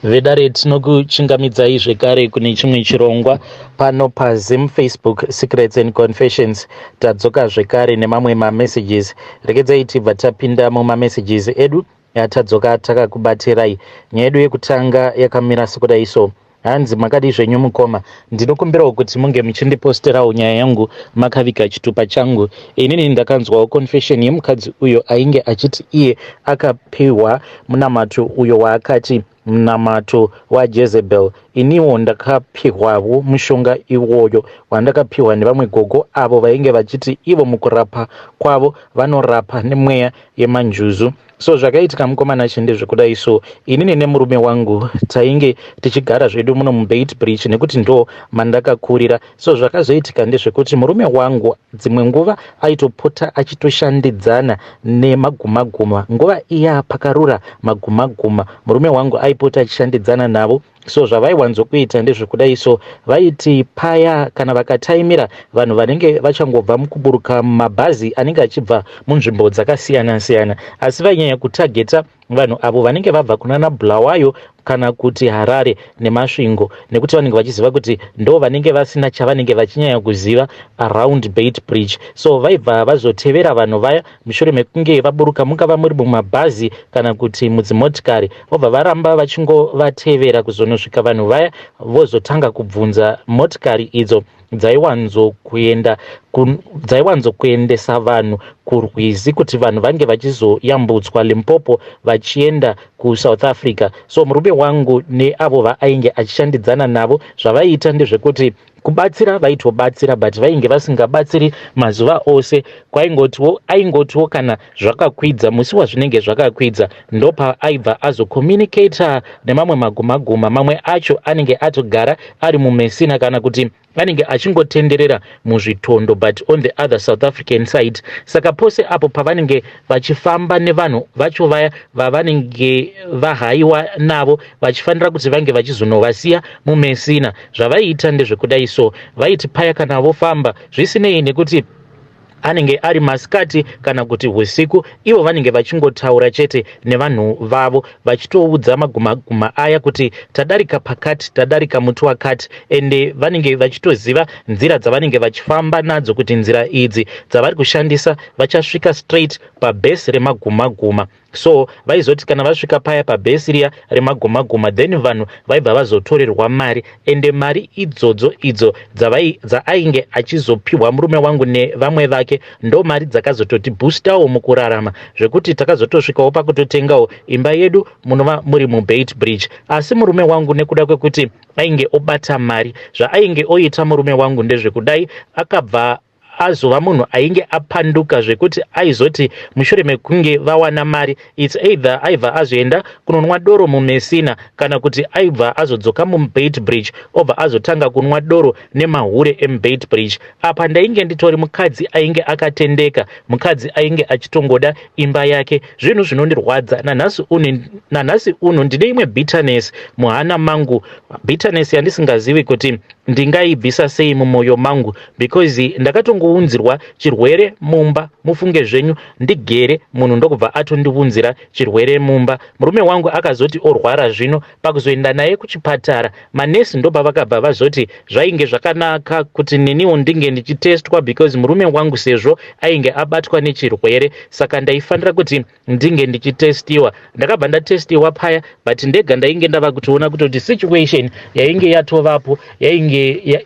Vedare, tinokuchingamidzai zvekare kune chimwe chirongwa pano paZim Facebook Secrets and Confessions. Tadzoka zvekare nemamwe mamessages. Regedzai tibva tapinda mumamessages edu yatadzoka takakubatirai. Nyaya yedu yekutanga yakamira sekudai so. Hanzi, "Makadii zvenyu mukoma? Ndinokumbirawo kuti munge muchindiposterawo nyaya yangu makaviga chitupa changu. Inini ndakanzwawo confession yemukadzi uyo ainge achiti iye akapiwa munamato uyo waakati munamato waJezebel. Iniwo ndakapihwawo mushonga iwoyo wandakapiwa nevamwe gogo avo vainge vachiti ivo mukurapa kwavo vanorapa nemweya yemanjuzu. So zvakaitika, mukomana, ndezvekudai so. Inini nemurume wangu tainge tichigara zvedu muno muBeitbridge nekuti ndo mandakakurira. So zvakazoitika ndezvekuti murume wangu dzimwe nguva aitopota achitoshandidzana nemagumaguma. Nguva iya pakarura magumaguma, murume wangu aipota achishandidzana navo. So zvavaiwanzokuita ndezvekudai so. Vaiti paya kana vakataimira vanhu vanenge vachangobva mukuburuka mumabhazi anenge achibva munzvimbo dzakasiyana-siyana, asi vainyanya kutageta vanhu avo vanenge vabva kunana Bulawayo kana kuti Harare neMasvingo, nekuti vanenge vachiziva kuti ndo vanenge vasina chavanenge vachinyanya kuziva around Beitbridge. So vaibva vazotevera vanhu vaya mushure mekunge vaburuka, mungava muri mumabhazi kana kuti mudzimotikari, vobva varamba vachingovatevera kuzonosvika vanhu vaya vozotanga kubvunza motikari idzo dzaiwanzokuendesa vanhu kurwizi kuti vanhu vange vachizoyambutswa Limpopo vachienda kuSouth Africa. So murume wangu neavo vaainge achishandidzana navo, zvavaiita ndezvekuti kubatsira vaitobatsira, but vainge vasingabatsiri mazuva ose. Kwaingotiwo aingotiwo kana zvakakwidza, musi wazvinenge zvakakwidza, ndopaaibva azocommunicata nemamwe magumaguma. Mamwe acho anenge atogara ari muMessina kana kuti anenge achingotenderera muzvitondo, but on the other South African side. Saka pose apo pavanenge vachifamba nevanhu vacho vaya vavanenge vahaiwa navo, vachifanira kuti vange vachizonovasiya muMessina, zvavaiita ndezvekudai so. Vaiti paya kana vofamba, zvisinei nekuti anenge ari masikati kana kuti usiku, ivo vanenge vachingotaura chete nevanhu vavo, vachitoudza magumaguma aya kuti tadarika pakati, tadarika muti wakati. Ende vanenge vachitoziva nzira dzavanenge vachifamba nadzo, kuti nzira idzi dzavari kushandisa vachasvika straight pabhesi remagumaguma. So vaizoti kana vasvika paya pabhesi riya remagumaguma, then vanhu vaibva vazotorerwa mari. Ende mari idzodzo idzo dzaainge achizopiwa murume wangu nevamwe vake ndo mari dzakazototi boostawo mukurarama, zvekuti takazotosvikawo pakutotengawo imba yedu munova muri muBeitbridge. Asi murume wangu, nekuda kwekuti ainge obata mari, zvaainge oita murume wangu ndezvekudai. Akabva azova munhu ainge apanduka, zvekuti aizoti mushure mekunge vawana mari, it's either aibva azoenda kunonwa doro muMessina kana kuti aibva azodzoka muBeitbridge, obva azotanga kunwa doro nemahure emuBeitbridge. Apa ndainge nditori mukadzi ainge akatendeka, mukadzi ainge achitongoda imba yake. Zvinhu zvinondirwadza nanhasi uno. Ndine imwe bitterness muhana mangu, bitterness yandisingazivi kuti ndingaibvisa sei mumwoyo mangu, because ndakatongounzirwa chirwere mumba. Mufunge zvenyu, ndigere munhu ndokubva atondiunzira chirwere mumba. Murume wangu akazoti orwara zvino, pakuzoenda naye kuchipatara, manesi ndopavakabva vazoti zvainge zvakanaka kuti neniwo ndinge ndichitestwa, because murume wangu sezvo ainge abatwa nechirwere, saka ndaifanira kuti ndinge ndichitestiwa. Ndakabva ndatestiwa paya, but ndega ndainge ndava kutoona kutoti situation yainge yatovapo yainge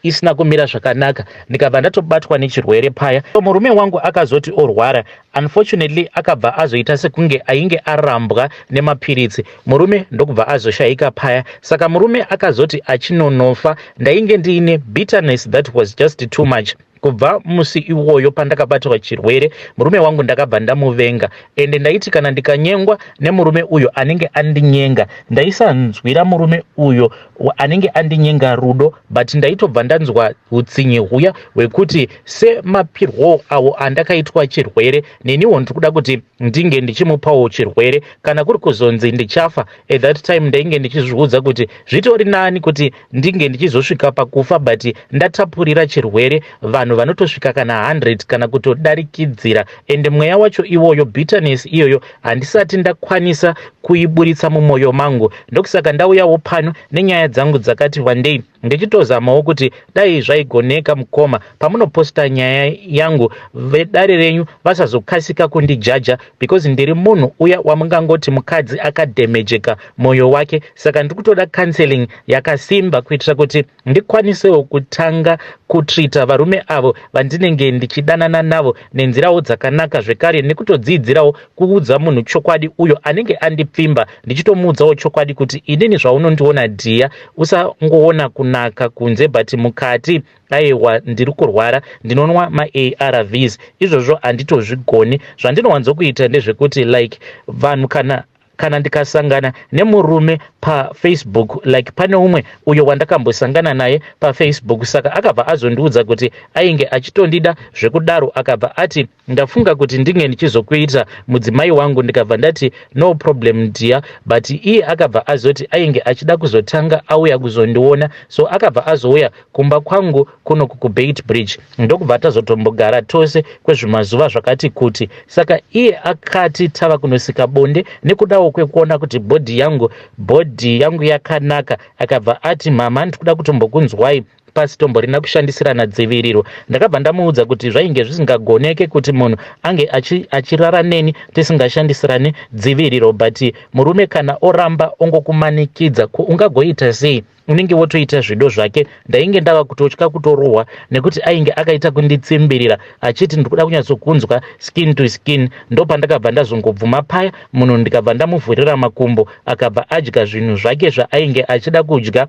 isina kumira zvakanaka. Ndikabva ndatobatwa nechirwere paya. Murume wangu akazoti orwara, unfortunately akabva azoita sekunge ainge arambwa nemapiritsi, murume ndokubva azoshayika paya. Saka murume akazoti achinonofa, ndainge ndiine bitterness that was just too much. Kubva musi iwoyo pandakabatwa chirwere, murume wangu ndakabva ndamuvenga. Ende ndaiti kana ndikanyengwa nemurume uyo anenge andinyenga, ndaisanzwira murume uyo anenge andinyenga rudo, but ndaitobva ndanzwa utsinye huya hwekuti semapirwo awo andakaitwa chirwere, neniwo ndiri kuda kuti ndinge ndichimupawo chirwere. Kana kuri kuzonzi ndichafa, at that time ndainge ndichizviudza kuti zvitori nani kuti ndinge ndichizosvika pakufa, but ndatapurira chirwere vanhu. Vanhu vanotosvika kana 100 kana kutodarikidzira, ende mweya wacho iwoyo, bitterness iyoyo, handisati ndakwanisa kuiburitsa mumwoyo mangu. Ndokusaka ndauyawo pano nenyaya dzangu dzakati wandei, ndichitozamawo kuti dai zvaigoneka, mukoma, pamunoposta nyaya yangu, vedare renyu vasazokasika kundijaja, because ndiri munhu uya wamungangoti mukadzi akadhemejeka mwoyo wake. Saka ndiri kutoda counseling yakasimba kuitira kuti ndikwanisewo kutanga kutreata varume avo vandinenge ndichidanana navo nenzirawo dzakanaka, zvekare nekutodzidzirawo kuudza munhu chokwadi uyo anenge andipfimba, ndichitomuudzawo chokwadi kuti inini zvaunondiona dhiya, usangoona kunaka kunze, but mukati, aiwa, ndiri kurwara, ndinonwa maARVs. Izvozvo handitozvigoni. Zvandinowanzokuita ndezvekuti, like, vanhu kana ndikasangana nemurume paFacebook, like pane umwe uyo wandakambosangana naye paFacebook, saka akabva azondiudza kuti ainge achitondida zvekudaro. Akabva ati, "Ndafunga kuti ndinge ndichizokuita mudzimai wangu." Ndikabva ndati, "No problem, dear." But iye akabva azoti ainge achida kuzotanga auya kuzondiona. So akabva azouya kumba kwangu kuno kuBeitbridge, ndokubva tazotombogara tose kwezvimazuva zvakati kuti. Saka iye akati tava kunosika bonde, nekudawo kwekuona kuti body yangu yakanaka, akabva ati, "Mama, ndikuda kutombokunzwai pasi tomborina kushandisirana dziviriro." Ndakabva ndamuudza kuti zvainge zvisingagoneke kuti munhu ange achirara neni tisingashandisirane dziviriro. But murume kana oramba ongokumanikidza, ungagoita sei? Unenge wotoita zvido zvake. Ndainge ndava kutotya kutorohwa nekuti ainge akaita kunditsimbirira achiti, "Ndikuda kunyatsokunzwa skin to skin." Ndopandakabva ndazongobvuma paya munhu, ndikabva ndamuvhurira makumbo, akabva adya zvinhu zvake zvaainge achida kudya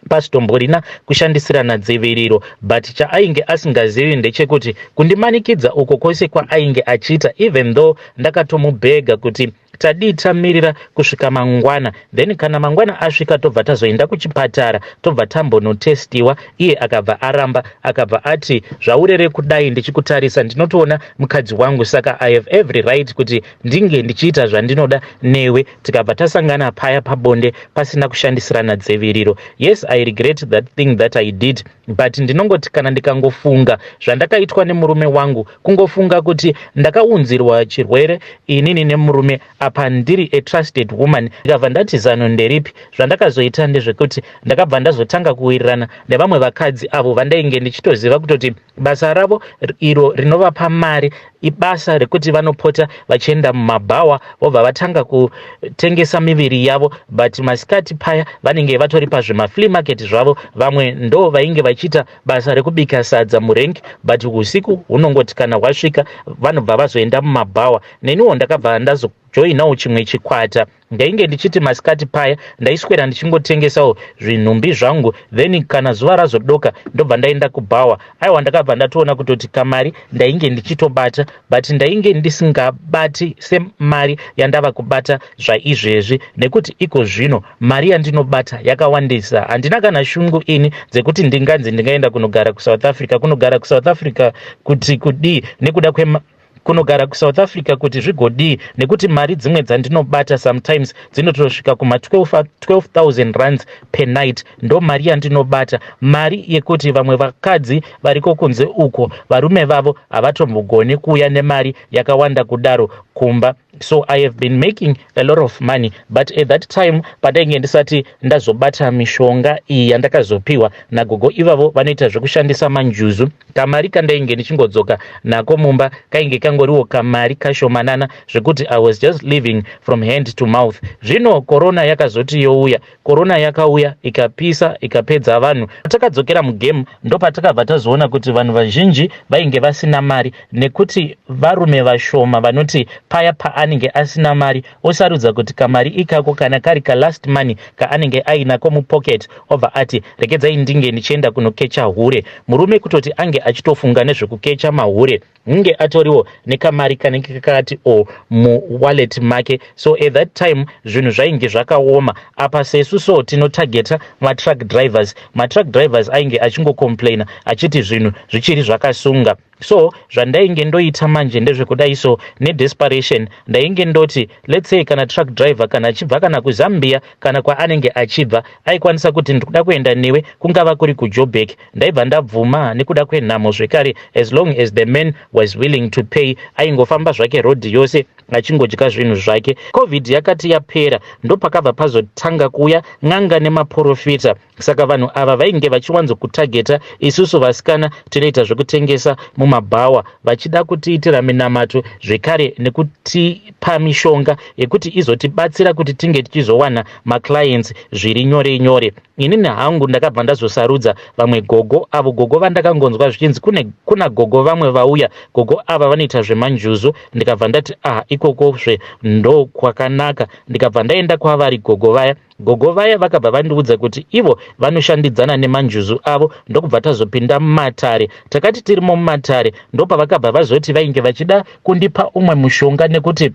pasitomborina kushandisirana dziviriro. But chaainge asingazivi ndechekuti kundimanikidza uko kwose kwaainge achiita, even though ndakatomubhega kuti tadii tamirira kusvika mangwana, then kana mangwana asvika tobva tazoenda kuchipatara, tobva tambonotestiwa, iye akabva aramba. Akabva ati, "Zvaurere kudai, ndichikutarisa ndinotoona mukadzi wangu, saka I have every right kuti ndinge ndichiita zvandinoda newe." Tikabva tasangana paya pabonde pasina kushandisirana dziviriro. Yes, I regret that thing that I did, but ndinongoti kana ndikangofunga zvandakaitwa nemurume wangu, kungofunga kuti ndakaunzirwa chirwere inini nemurume, apa ndiri a trusted woman, ndikabva ndati, zano nderipi? Zvandakazoita ndezvekuti ndakabva ndazotanga kuwirirana nevamwe vakadzi avo vandainge ndichitoziva kutoti basa ravo iro rinovapa mari ibasa rekuti vanopota vachienda mumabhawa, vobva vatanga kutengesa miviri yavo, but masikati paya vanenge vatori pazvimaflea market zvavo. Vamwe ndo vainge vachiita basa rekubika sadza murengi, but usiku hunongoti kana hwasvika vanobva vazoenda mumabhawa. Neniwo ndakabva ndazojoinawo chimwe chikwata. Ndainge ndichiti masikati paya ndaiswera ndichingotengesawo zvinhumbi zvangu, then kana zuva razodoka ndobva ndaenda kubhawa. Aiwa, ndakabva ndatoona kutoti kamari ndainge ndichitobata, but ndainge ndisingabati semari yandava kubata zvaizvezvi, nekuti iko zvino mari yandinobata yakawandisa. Handina kana shungu ini dzekuti ndinganzi ndingaenda kunogara kuSouth Africa. Kunogara kuSouth Africa kuti kudii? Nekuda kwema kunogara kuSouth Africa kuti zvigodii? Nekuti mari dzimwe dzandinobata sometimes dzinotosvika kuma 12,000 rands per night. Ndo mari yandinobata, mari yekuti vamwe vakadzi variko kunze uko varume vavo havatombogoni kuuya nemari yakawanda kudaro kumba. So I have been making a lot of money, but at that time pandainge ndisati ndazobata mishonga iyi yandakazopiwa nagogo ivavo vanoita zvekushandisa manjuzu, kamari kandainge ndichingodzoka nako mumba kainge kangoriwo kamari kashomanana zvekuti I was just living from hand to mouth. Zvino korona yakazoti youya, korona yakauya ikapisa, ikapedza vanhu. Takadzokera mugame, ndopatakabva tazoona kuti vanhu vazhinji vainge vasina mari, nekuti varume vashoma vanoti paya paanenge asina mari osarudza kuti kamari ikako, kana kari kalast money kaanenge ainako mupocket, obva ati, "Regedzai ndinge ndichienda kunokecha hure." Murume kutoti ange achitofunga nezvekukecha mahure, hunge atoriwo nekamari kanenge kakati o muwallet make. So at that time zvinhu zvainge zvakaoma. Apa sesu so tinotageta matruck drivers. Matruck drivers ainge achingocomplaina achiti zvinhu zvichiri zvakasunga. So zvandainge ndoita manje ndezvekudai, so nedesperation. Ndainge ndoti, let's say kana truck driver kana achibva kana kuZambia kana kwaanenge achibva, aikwanisa kuti ndikuda kuenda newe, kungava kuri kuJoburg, ndaibva ndabvuma nekuda kwenhamo zvekare. As long as the man was willing to pay, aingofamba zvake road yose achingodya zvinhu zvake. Covid yakati yapera, ndopakabva pazotanga kuuya n'anga nemaprofita. Saka vanhu ava vainge vachiwanzokutageta isusu vasikana tinoita zvekutengesa mumabhawa, vachida kutiitira minamato zvekare nekutipa mishonga yekuti izotibatsira kuti tinge tichizowana maclients zviri nyore nyore. Inini hangu ndakabva ndazosarudza vamwe gogo, avo gogo vandakangonzwa zvichinzi kuna gogo vamwe vauya, gogo ava vanoita zvemanjuzu. Ndikabva ndati, "Ah, ikokozve ndo kwakanaka." Ndikabva ndaenda kwavari gogo vaya. Gogo vaya vakabva vandiudza kuti ivo vanoshandidzana nemanjuzu avo, ndokubva tazopinda mumatare. Takati tirimo mumatare, ndopavakabva vazoti vainge vachida kundipa umwe mushonga, nekuti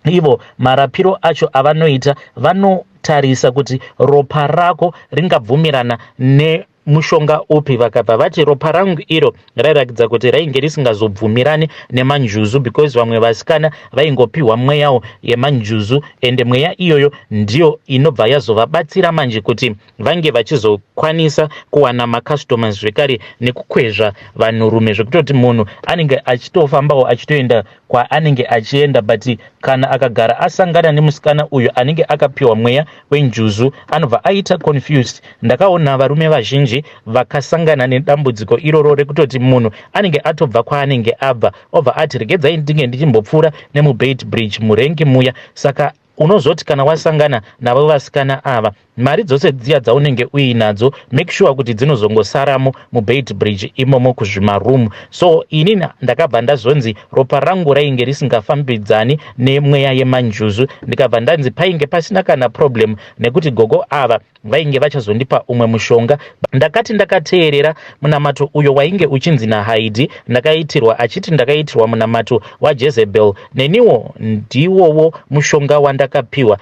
ivo marapiro acho avanoita, vanotarisa kuti ropa rako ringabvumirana nemushonga upi. Vakabva vati ropa rangu iro rairatidza kuti rainge risingazobvumirani nemanjuzu, because vamwe vasikana vaingopiwa mweyawo yemanjuzu, ende mweya iyoyo ndiyo inobva yazovabatsira manje kuti vange vachizokwanisa kuwana macustomers zvekare nekukwezva vanhurume, zvekutoti munhu anenge achitofambawo achitoenda kwaanenge achienda. But kana akagara asangana nemusikana uyu anenge akapiwa mweya wenjuzu, anobva aita confused. Ndakaona varume vazhinji vakasangana nedambudziko iroro rekutoti munhu anenge atobva kwaanenge abva, obva ati, "Regedzai ndinge ndichimbopfuura nemuBeitbridge murank muya." Saka unozoti kana wasangana navo vasikana ava, mari dzose dziya dzaunenge uinadzo, make sure kuti dzinozongosaramo muBeitbridge imomo kuzvimarumu. So inini ndakabva ndazonzi ropa rangu rainge risingafambidzani nemweya yemanjuzu. Ndikabva ndanzi painge pasina kana problem, nekuti gogo ava vainge vachazondipa umwe mushonga. Ndakati ndakateerera munamato uyo wainge uchinzi naHaidi ndakaitirwa, achiti ndakaitirwa munamato waJezebel, neniwo ndiwowo mushonga wandakapiwa.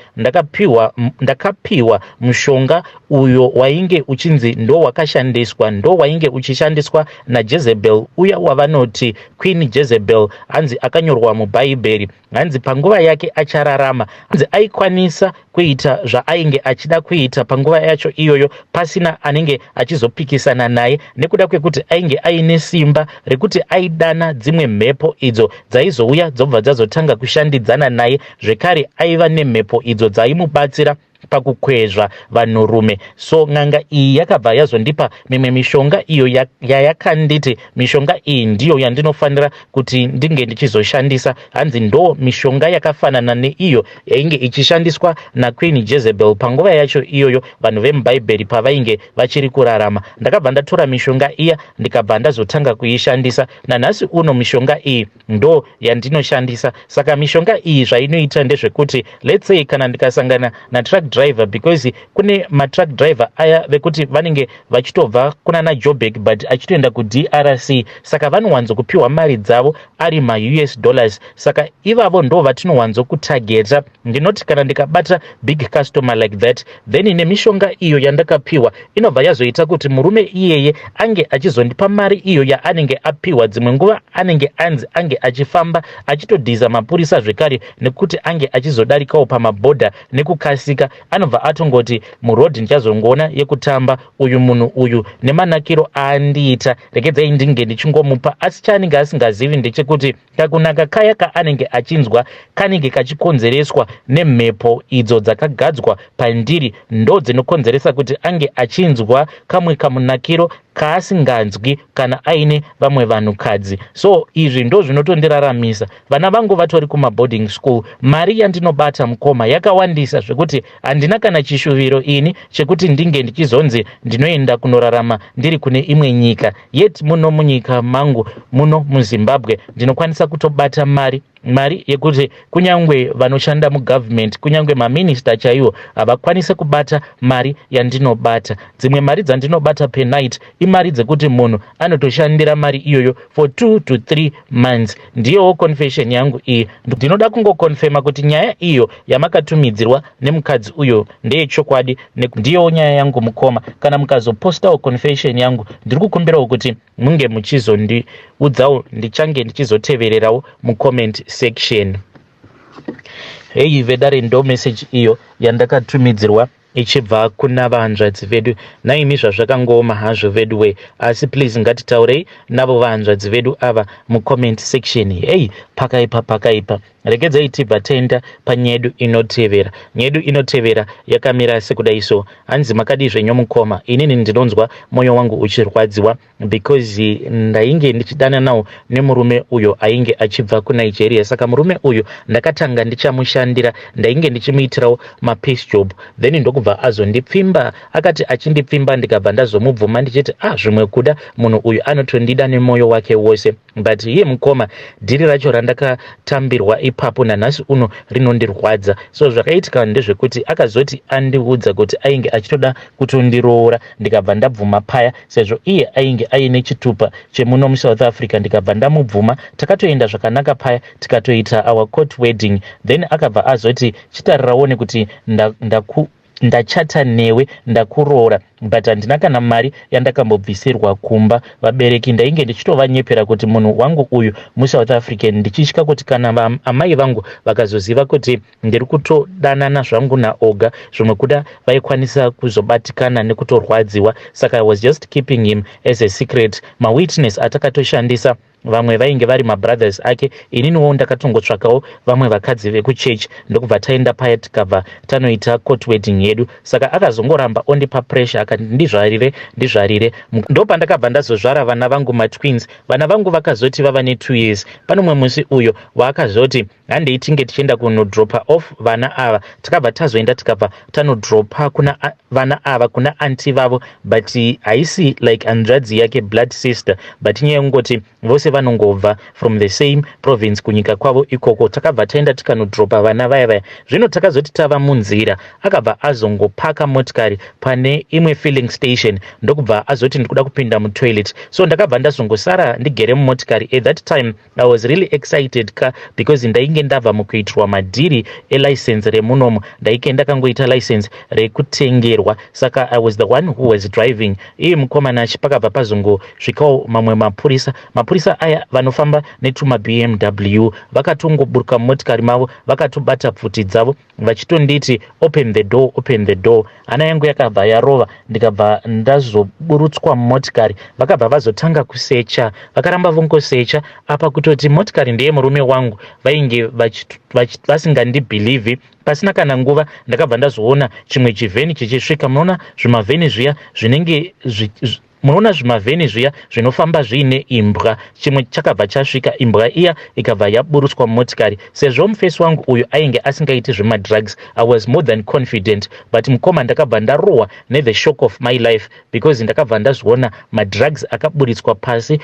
Ndakapiwa mushonga uyo wainge uchinzi ndo wakashandiswa, ndo wainge uchishandiswa naJezebel uya wavanoti Queen Jezebel. Hanzi akanyorwa mubhaibheri, hanzi panguva yake achararama, hanzi aikwanisa kuita zvaainge achida kuita panguva yacho iyoyo pasina anenge achizopikisana naye, nekuda kwekuti ainge aine simba rekuti aidana dzimwe mhepo idzo dzaizouya, dzobva dzazotanga kushandidzana naye. Zvekare aiva nemhepo idzo dzaimubatsira pakukwezva vanhurume. So n'anga iyi yakabva yazondipa mimwe mishonga iyo yayakanditi mishonga iyi ndiyo yandinofanira kuti ndinge ndichizoshandisa. Hanzi ndo mishonga yakafanana neiyo yainge ichishandiswa naQueen Jezebel panguva yacho iyoyo, vanhu vemubhaibheri pavainge vachiri kurarama. Ndakabva ndatora mishonga iya, ndikabva ndazotanga kuishandisa. Nanhasi uno mishonga iyi ndo yandinoshandisa. Saka mishonga iyi zvainoita ndezvekuti, let's say kana ndikasangana natruck driver, because kune matruck driver aya vekuti vanenge vachitobva kunana Joburg but achitoenda kuDRC, saka vanowanzokupiwa mari dzavo ari maUS dollars. Saka ivavo ndo vatinowanzokutageta. Ndinoti kana ndikabata big customer like that, then nemishonga iyo yandakapiwa inobva yazoita kuti murume iyeye ange achizondipa mari iyo yaanenge apiwa. Dzimwe nguva anenge anzi ange achifamba achitodhiza mapurisa zvekare, nekuti ange achizodarikawo pamabhodha nekukasika. Anobva atongoti, "Muroad ndichazongoona yekutamba uyu munhu uyu nemanakiro aandiita, regedzai ndinge ndichingomupa." Asi chaanenge asingazivi ndechekuti kakunaka kaya kaanenge achinzwa kanenge kachikonzereswa nemhepo idzo dzakagadzwa pandiri, ndo dzinokonzeresa kuti ange achinzwa kamwe kamunakiro kaasinganzwi kana aine vamwe vanhukadzi. So izvi ndo zvinotondiraramisa. Vana vangu vatori kumaboarding school. Mari yandinobata, mukoma, yakawandisa zvekuti handina kana chishuviro ini chekuti ndinge ndichizonzi ndinoenda kunorarama ndiri kune imwe nyika. Yet muno munyika mangu muno muZimbabwe ndinokwanisa kutobata mari yekuti kunyange vanoshanda mugovernment, kunyange maminista chaiwo, havakwanisi kubata mari yandinobata. Dzimwe mari dzandinobata per night imari dzekuti munhu anotoshandira mari iyoyo for 2 to 3 months. Ndiyowo confession yangu iyi. Ndinoda kungokonfema kuti nyaya iyo yamakatumidzirwa nemukadzi uyo ndeyechokwadi. Ndiyowo nyaya yangu, mukoma. Kana mukazopostawo confession yangu, ndiri kukumbirawo kuti munge muchizondiudzawo, ndichange ndichizotevererawo mucomment section. Heyi vedare, ndo message iyo yandakatumidzirwa ichibva kuna vahanzvadzi vedu. Naimi, zvazvakangooma hazvo vedu we, asi please ngatitaurei navo vahanzvadzi vedu ava mucomment section. Hei, pakaipa, pakaipa. Regedzai tibva taenda panyaya yedu inotevera. Nyaya yedu inotevera yakamira sekudai so. Hanzi, "Makadii zvenyu mukoma? Inini ndinonzwa mwoyo wangu uchirwadziwa because ndainge ndichidananawo nemurume uyo ainge achibva kuNigeria. Saka murume uyu ndakatanga ndichamushandira, ndainge ndichimuitirawo mapiece job, then ndokubva azondipfimba. Akati achindipfimba, ndikabva ndazomubvuma ndichiti, 'Ah, zvimwe kuda munhu uyu anotondida nemwoyo wake wose.' But iye mukoma, dhiri racho randakatambirwa ipapo nanhasi uno rinondirwadza. So zvakaitika ndezvekuti akazoti andiudza kuti ainge achitoda kutondiroora, ndikabva ndabvuma paya, sezvo iye ainge aine chitupa chemuno muSouth Africa. Ndikabva ndamubvuma, takatoenda zvakanaka paya, tikatoita our court wedding. Then akabva azoti, 'Chitariraone kuti ndachata newe, ndakuroora, but handina kana mari yandakambobvisirwa kumba.' Vabereki ndainge ndichitovanyepera kuti munhu wangu uyu muSouth African, ndichitya kuti kana amai vangu vakazoziva kuti ndiri kutodanana zvangu naoga, zvimwe kuda vaikwanisa kuzobatikana nekutorwadziwa. Saka I was just keeping him as a secret. Mawitness atakatoshandisa, vamwe vainge vari mabrothers ake, ininiwo ndakatongotsvakawo vamwe vakadzi vekuchechi, ndokubva taenda paya, tikabva tanoita court wedding yedu. Saka akazongoramba ondipa pressure, akati ndizvarire, ndizvarire. Ndopandakabva ndazozvara vana vangu, matwins. Vana vangu vakazoti vava ne2 years, pane umwe musi uyo waakazoti, 'Handei tinge tichienda kunodropa off vana ava.' Takabva tazoenda, tikabva tanodropa kuna vana ava kuna aunty vavo, but haisi like hanzvadzi yake, blood sister, but inyaya yekungoti vose vanongobva from the same province kunyika kwavo ikoko. Takabva taenda, tikanodropa vana vaya vaya. Zvino takazoti tava munzira, akabva azongopaka motikari pane imwe filling station, ndokubva azoti, 'Ndikuda kupinda mutoilet.' So ndakabva ndazongosara ndigere mumotikari. At that time I was really excited ka, because ndainge ndabva mukuitirwa madhiri elicense remunomo. Ndainge ndakangoita license rekutengerwa, saka I was the one who was driving. Iye mukomana pakabva pazongosvikawo mamwe mapurisa. Mapurisa aya vanofamba netuma BMW, vakatongoburuka mumotikari mavo, vakatobata pfuti dzavo, vachitonditi, 'Open the door, open the door.' Hana yangu yakabva yarova, ndikabva ndazoburutswa mumotikari. Vakabva vazotanga kusecha, vakaramba vongosecha. Apa kutoti motikari ndeye murume wangu, vainge vasingandibhilivhi. Pasina kana nguva, ndakabva ndazoona chimwe chivheni chichisvika. Munoona zvimavheni zviya zvinenge, munoona zvimavheni zviya zvinofamba zviine imbwa. Chimwe chakabva chasvika, imbwa iya ikabva yaburutswa mumotikari. Sezvo mufesi wangu uyu ainge asingaiti zvemadrugs, I was more than confident. But mukoma, ndakabva ndarohwa nethe shock of my life, because ndakabva ndazviona madrugs akaburitswa pasi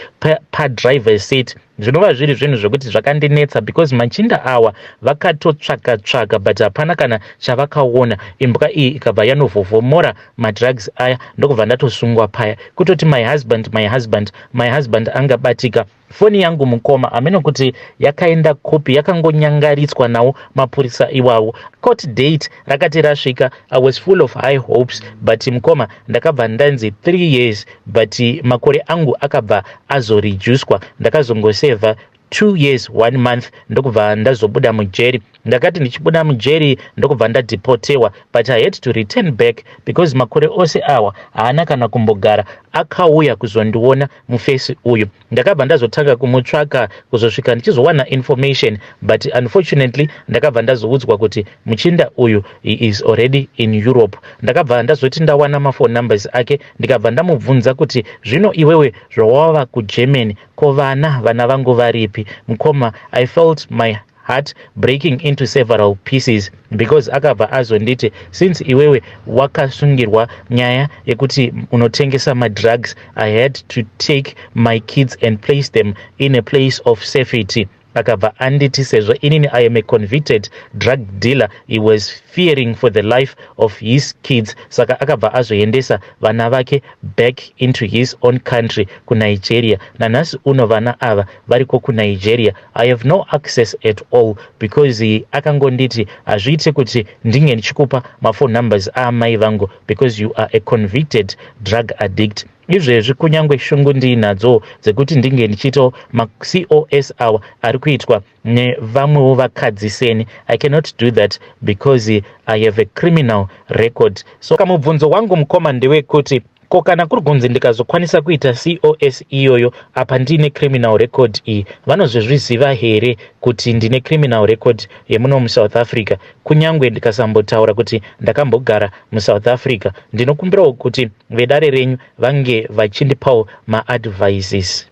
padriver seat, zvinova zviri zvinhu zvekuti zvakandinetsa, because machinda awa vakatotsvaka tsvaka, but hapana kana chavakaona. Imbwa iyi ikabva yanovhovhomora madrugs aya, ndokubva ndatosungwa paya. Kutoti, 'My husband, my husband, my husband angabatika.' Foni yangu mukoma, hameno kuti yakaenda kupi, yakangonyangaritswa nawo mapurisa iwawo. Court date rakati rasvika, I was full of high hopes, but mukoma, ndakabva ndanzi 3 years, but makore angu akabva azoreducwa. Ndakazongosevha 2 years 1 month, ndokubva ndazobuda mujeri. Ndakati ndichibuda mujeri, ndokubva ndadeportewa, but I had to return back because makore ose awa haana kana kumbogara akauya kuzondiona mufesi uyu. Ndakabva ndazotanga kumutsvaka kuzosvika ndichizowana information, but unfortunately ndakabva ndazoudzwa kuti muchinda uyu, he is already in Europe. Ndakabva ndazoti ndawana maphone numbers ake, ndikabva ndamubvunza kuti, 'Zvino iwewe zvawava kuGermany, ko vana vangu varipi?' Mukoma, I felt my heart breaking into several pieces, because akabva azonditi, 'Since iwewe wakasungirwa nyaya yekuti unotengesa madrugs, I had to take my kids and place them in a place of safety.' Akabva anditi sezvo inini I am a convicted drug dealer, he was fearing for the life of his kids. Saka akabva azoendesa vana vake back into his own country, kuNigeria. Nanhasi uno vana ava variko kuNigeria. I have no access at all, because akangonditi, 'Hazviite kuti ndinge ndichikupa maphone numbers aamai vangu because you are a convicted drug addict.' Izvezvi kunyange shungu ndiinadzo dzekuti ndinge ndichiitawo maCOS awa ari kuitwa nevamwewo vakadzi seni. I cannot do that because I have a criminal record. So kamubvunzo wangu, mukoma, ndewekuti ko kana kuri kunzi ndikazokwanisa kuita COS iyoyo, apa ndiine criminal record iyi, vanozozviziva here kuti ndine criminal record yemuno muSouth Africa, kunyange ndikasambotaura kuti ndakambogara muSouth Africa? Ndinokumbirawo kuti vedare renyu vange vachindipawo maadvices.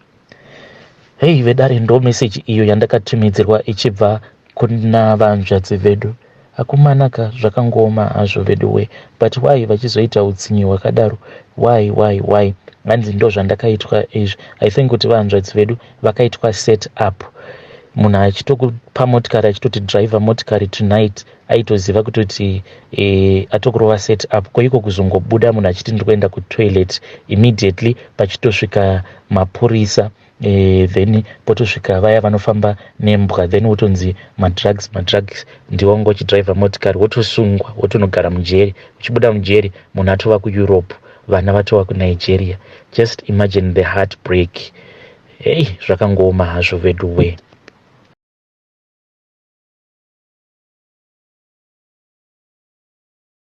Hei vedare, ndo meseji iyo yandakatumidzirwa ichibva kuna vanzvadzi vedu. Akumanaka, zvakangooma hazvo vedu we, but why vachizoita utsinyi hwakadaro? Why, why, why? Hanzi ndo zvandakaitwa izvi. I think kuti vanzvadzi vedu vakaitwa set up. Munhu achitokupa motikari, achitoti driver motikari tonight, aitoziva kutoti atokurova set up. Koiko kuzongobuda munhu achiti ndiri kuenda kutoilet, immediately pachitosvika mapurisa, then potosvika vaya vanofamba nembwa, then wotonzi madrugs, madrugs, ndiwanga uchidhiraivha motikari, wotosungwa, wotonogara mujeri. Uchibuda mujeri, munhu atova kuEurope, vana vatova kuNigeria. Just imagine the heart break. Hei, zvakangooma hazvo vedu we.